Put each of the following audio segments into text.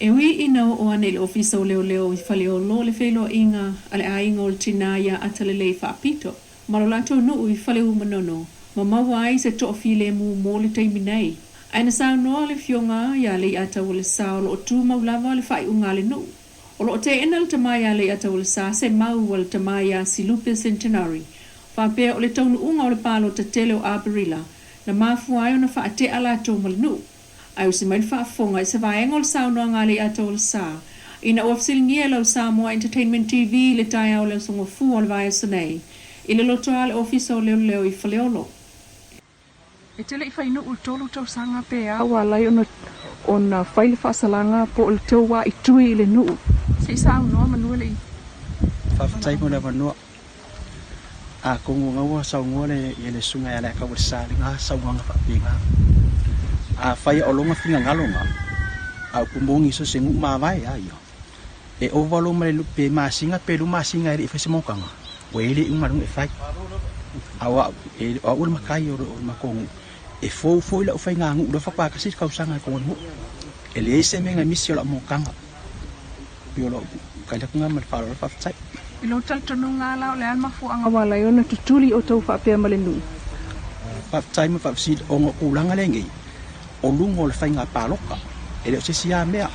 E ui ina oo ane i le Ofisa o Leoleo i Faleolo le feiloaiga a le aiga o le tinā iā Atalelei Faapito ma lo latou nuu i Faleu-Manono ma maua ai se toafilemu mo le taimi nei. Ae na saunoa le Afioga ia Leiataualesa o lo o tumau lava le faaiuga a le nuu. O lo o teena le tama ia Leiataualesa se mau a le tama ia Silupe Centenary faapea o le taunuuga o le palota tele o Aperila na mafua ai ona faatea latou ma le nuu. Ae usi mai le faafofoga i se vaega o le saunoaga a Leiataualesa ina ua fesiligia e lau Samoa Entertainment TV i le taeao o le Aso Gafua o le vaiaso nei i le lotoa a le Ofisa o Leoleo i Faleolo. E te le i fai nuu i le 3 tausaga pe a ua ala ai ona fai le faasalaga po o le tou aaitui i le nuu. Se i saunoa manu e le i. Faafetai mo le avanoa. Atonu na ua saunoa le ia le Susuga ia Leakaualesa i lena saunoaga faapena. Afai o lona finagalo na, a upu moni so se nuu mavae a ia, e ova loa ma le pe masina pe lua masina e le i fai se monotaga, ua i ai le iuga lona e fai. A o au, e, o au o le matai o le matou nuu, e fou foi lau faiga nuu lea faatoa tasi le tausaga i totonu o le nuu. E leai se mea na misi o lau monotaga. Pei o lau tali atu lena ma le faaaloalo faafetai. I lou talitonuga la, o le a le mafuaaga ua ala ai ona tutuli outou faapea ma le nuu? Faafetai ma faafesili ona o tulaga lenei o luga o le faiga palota e le o se isi lava mea.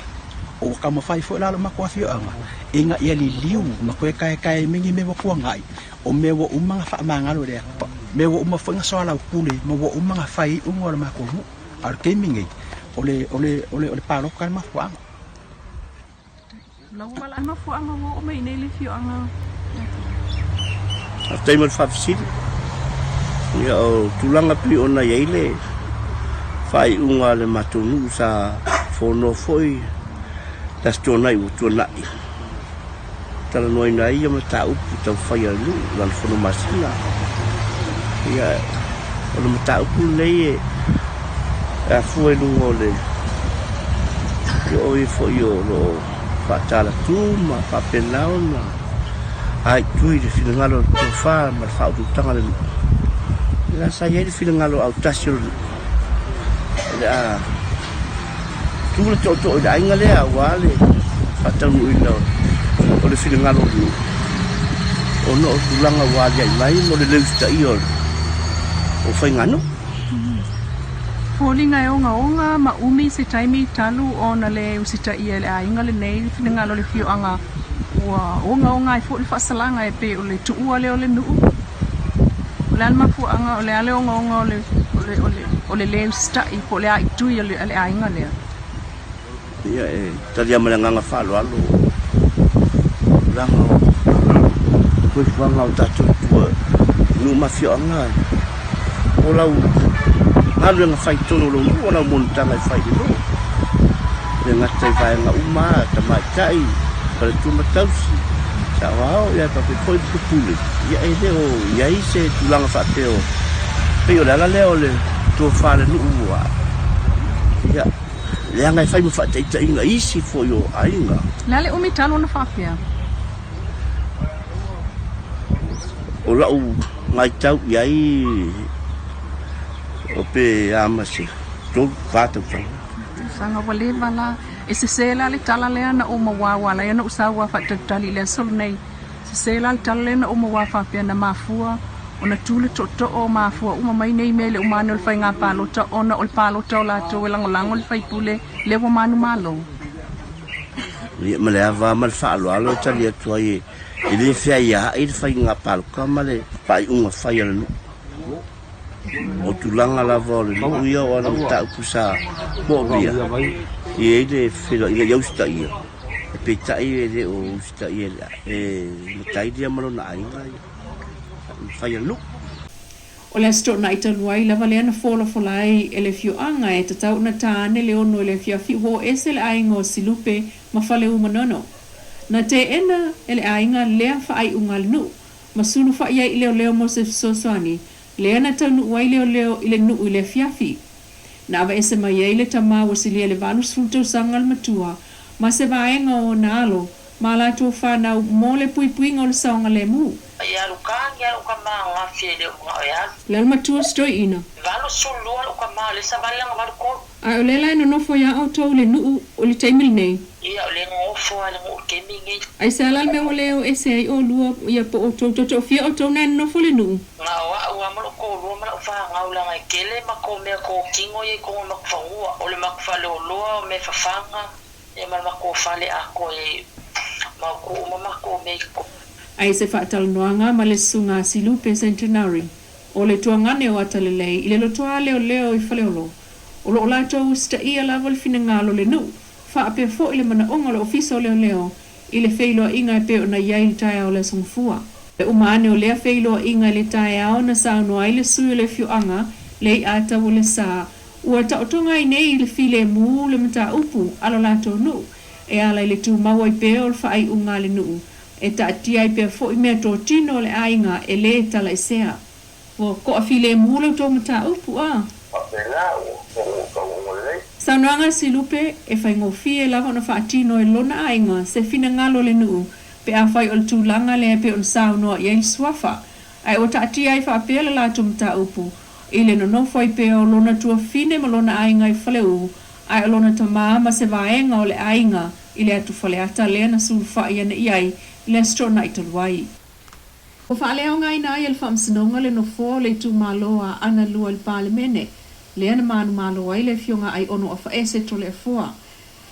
Ua taumafai foi la lo matou afioaga ina ia liliu ma toe taetae mai ni mea ua tuanai, o mea ua uma ona faamagalo e le Atua, mea ua uma foi ona soalaupule ma ua uma ona fai iuga o le matou nuu. A o le taimi nei, o le, o le, o le, o le palota le mafuaaga. Lau ua ala mafuaaga ua oo mai i nei le afioaga. Faafetai mo le faafesili. Ia, o tulaga pei ona i ai le faaiuga a le matou nuu sa fonoa foi le Aso Toonai ua tuanai, talanoaina ai ia mataupu tau fai a le nuu lana fono masina. Ia, o le mataupu lenei e afua i luga o le ia o e foi o lo o faatalatu ma faapena ona aaitui le finagalo o le tofa ma le faaututaga o le nuu. Ia sa i ai le finagalo autasi o le nuu o le a Tu le tootoo i le aiga lea aua le faataunuuina o le finagalo o le nuu ona o tulaga ua aliae mai mo le le usitaia o faiganuu. Foliga e ogaoga ma umi se taimi talu ona le usitaia e le aiga lenei le finagalo o le afioaga ua ogaoga ai foi le faasalaga e pei o le tuua lea o le nuu. O le a le mafuaaga o le a le ogaoga o le o le o le le usitai po o le aaitui a le aiga lea? Ia, e tali lava ma le agaga faaaloalo o tulaga o soifuaga o tatou i tua i nuu ma afioaga. O lau galuega fai i totonu o lou nuu, o lau monotaga e fai i le nuu. E le gata i vaega uma, tamaitai, faletua ma tausi, saoao, ia faapea foi le pule. Ia e le o i ai se tulaga faapea o pei o le ala lea o le tofa a le nuu ua ia leaga e fai ma faataitaiga i isi foi o aiga. O le a le umi talu ona faapea? O lau matau i ai o pe a ma se 3, 4 tausaga. Tausaga ua leva la. E sese la le tala lea na ou maua ua ala ai ona ou sau a faatalitali i le aso lenei. Sese la le tala lea na uma ua faapea na mafua ona tu le tootoo mafua uma mai nei mea i le uma ane o le faiga palota ona o le palota o latou e lagolago le faipule lea ua manumalo. Ia ma le ava ma le faaaloalo e tali atu ai e le feaiaai le faiga palota ma le faaiuga fai a le nuu. O tulaga lava o le nuu ia o ana mataupu sa moomia, e i ai le feiloaiga ia usitaia, peitai e le o usitaia e matai lea ma lona aiga ia fai a le nuu. O le Aso Toonai talu ai lava lea na folafola ai e le afioaga e tatau ona ta ane le 6 i le afiafi ua oo ese le aiga o Silupe ma Faleumanano. Na teena e le aiga lea faaiuga a le nuu ma sulufai ai i leoleo mo se fesoasoani lea na taunuu ai leoleo i le nuu i le afiafi. Na aveese mai ai le tama ua silia i le 80 tausaga le matua ma se vaega o ona alo ma a latou fanau mo le puipuiga o le saogalemu. E alu ka ni alu ka ma gafi e le o manaʻo e alu. Le matua stoiina. 82 lou kama, o le savali lana 83. Ae o lea la e nonofo iā ʻoutou i le nuʻu i le taimi lenei. Ia, o lea e nonofo lava i le nuʻu i le taimi lenei. Aisea la le mea ua le o ese ai ʻolua, ia po o ʻoutou toatoafia ʻoutou na e nonofo i le nuʻu? Na o aʻu lava ma loʻu toalua ma laʻu fanau leaga e tele matou mea totino ia i totonu o le matou fanua. O le matou faleoloa, o mea fafaga, ia ma le matou fale atoa e mautu uma matou mea i totonu. A i se faatalanoaga ma le Susuga a Silupe Centenary o le tuagane o Atalelei i le lotoa leoleo i Faleolo, o lo o latou usitaia lava le finagalo o le nuu, faapea foi le manaoga o le Ofisa o Leoleo i le feiloaiga e pei ona i ai i le taeao o le Aso Gafua. Le uma ane o lea feiloaiga i le taeao na saunoa ai le sui o le afioaga Leiataualesa, ua taotoga ai nei i le filemu le mataupu a lo latou nuu e ala i le tumau ai pea o le faaiuga a le nuu e taatia ai pea foi meatotino o le aiga e lē talaesea. Ua toafilemu la outou mataupu, a. Faapena ua taunuuga lelei. Saunoaga a Silupe, e faigofie lava ona faatino e lona aiga se finagalo o le nuu pe afai o le tulaga lea e pei ona saunoa i ai le suafa, ae ua taatia ai faapea le latou mataupu i le nonofo ai pea o lona tuafine ma lona aiga i Faleu, ae o lona tama ma se vaega o le aiga i le atu Faleata lea na sulufai ane i ai i le Aso Toonai talu ai. Ua faaleaogaina ai e le Faamasinoga le nofoa o le itumalo a Aana Lua i le Palemene, lea na manumalo ai le Afioga Aiono Afaese Toleafoa.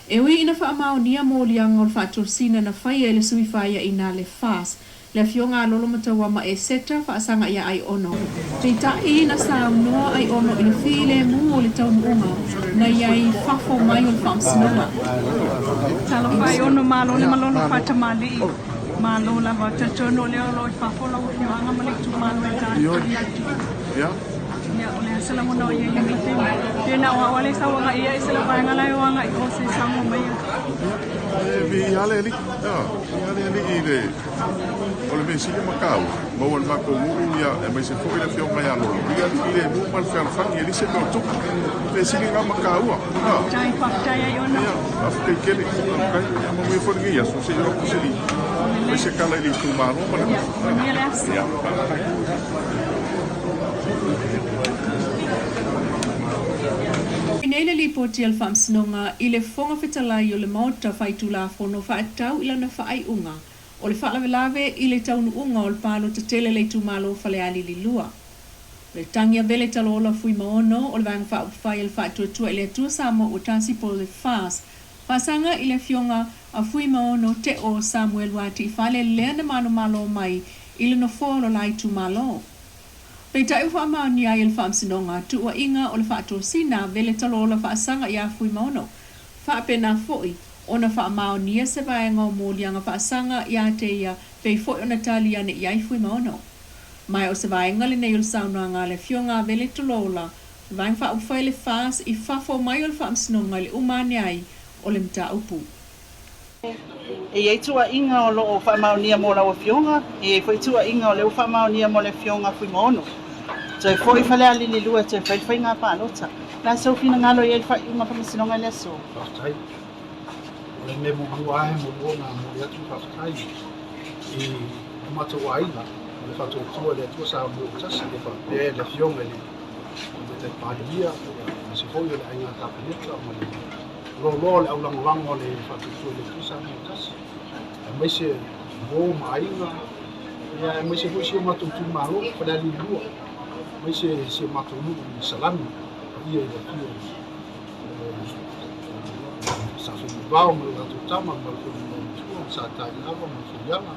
E ui ina faamaonia moliaga o le faatosina na faia e le sui faiaina a le FAS, le Afioga a Lolomatauama Eseta faasaga iā Aiono, peitai na saunoa Aiono i le filemu o le taunuuga na i ai i fafo mai o le Faamasinoga. Talofa Aiono, malo le malolo faatamalii. Malo lava, talitonu o lea o lo o i fafo lau afioaga ma le itumalo e talitali atu. Ia, o le a se lagona o i ai i lenei taimi? Pe na o au lava le sau agai ia e se lau vaega la e o agai i o se saunoa mai ai. E viia lava le Alii, viia le Alii i le, o le mea sili ma taua, maua e le matou nuu ia, aemaise foi le afioga ia Lolo, ia le filemu ma le fealofani, e leai se mea o tupu. O le mea sili lena ma taua. Faafetai, faafetai Aiono. Ia, faafetai tele, faafetai. Ia manuia foi lenei aso, se i o atu se i fai se tala i le itumalo ma le. Ia, manuia le aso. Ia, faafetai. Nei le Lipoti a le Faamasinoga i le Fofoga Fetalai o le Maota Faitulafono faatatau i lana faaiuga o le faalavelave i le taunuuga o le palota tele a le itumalo o Falealili 2. O le tagi a Vele Taloola Fuimaono o le Vaega Faaupufai a le Faatuatua i le Atua Samoa Ua Tasi po o le FAS faasaga i le Afioga a Fuimaono Teo Samuelu Atiifale lea na manumalo mai i le nofoa o lo la itumalo. Peitai ua faamaonia ai e le Faamasinoga tuuaiga o le faatosina a Vele Taloola faasaga iā Fuimaono. Faapena foi ona faamaonia se vaega o moliaga faasaga iā te ia pei foi ona tali ane i ai Fuimaono. Ma o se vaega lenei o le saunoaga a le Afioga a Vele Toloola, le Vaega Faaupufai a le FAS i fafo mai o le Faamasinoga i le uma ane ai o le mataupu. E i ai tuuaiga o lo o faamaonia mo lau Afioga, e i ai foi tuuaiga o lea ua faamaonia mo le Afioga Fuimaono. Toe foi Falealili 2 e toe fai le faiga palota. O le a sou finagalo e i ai le faaiuga Faamasinoga i le aso? Faafetai. O le mea muamua lava e muamua ona momoli atu le faafetai i lo matou aiga o le Faatuatua i le Atua Samoa ua Tasi e faapea i le Afioga i le Tamaitai Palemia, aemaise foi o le Aiga Kapeneta ma le loaloa o le aulagolago a le Faatuatua i le Atua Samoa ua Tasi, aemaise uo ma aiga, aemaise foi si o matou itumalo, Falealili 2, aemaise si o matou nuu i Salani, paia i le afio o Sa Fenunuivao ma le latou tama, ma le Fenunuivao matua, ma Sa Tailava ma le Filiaga,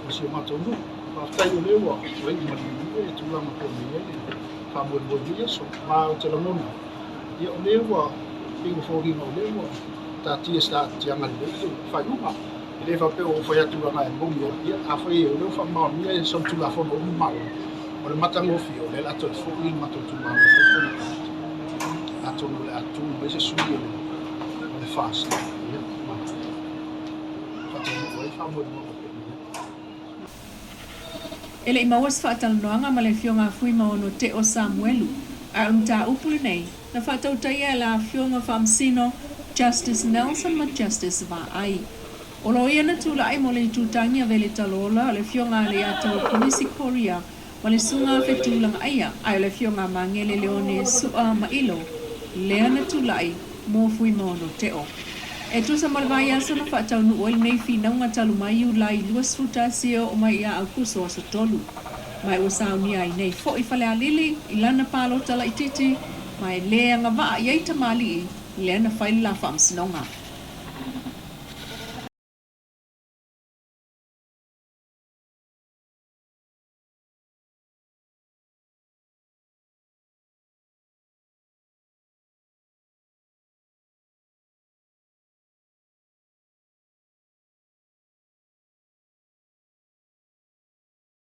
ma si o matou nuu. Faafetai o lea ua iu malilie le tulaga pei ona i ai le faamoemoe i lenei aso. Ma ou te lagona, ia o lea ua pei ua foliga o lea ua taatia i se taatiaga lelei le faaiuga. E le faapea ua ou fai atu leaga e moni ai. Ia, afai o lea ua faamaonia e solitulafono uma Malo, o le matagofie, o lea o le a toe foi le matou itumalo e fai faiga palota. Atonu o le a tu mai se sui o le FAST, ia, ma faataunuu ai le faamoemoega e pei ona i ai. E le i maua se faatalanoaga ma le Afioga a Fuimaono Teo Samuelu, ae o le mataupu lenei na faatautaia e la Afioga Faamasino Justice Nelson ma Justice Vaai. O loia na tulai mo le itutagi a Vele Talola, o le Afioga a Leiataua Kolisi Koria ma le Susuga a Fetu Lagaaia, ae o le Afioga a Magele Leone Su'a Mailo. lea na tulai mo Fuimaono Teo. E tusa ma le vaiaso na faataunuu ai lenei finauga talu mai Iulai 21 e oo mai ia Aukuso aso 3. Ma ua saunia ai nei foi Falealili i lana palota laitiiti, ma e le agavaa i ai tamalii lea na fai le la faamasinoga.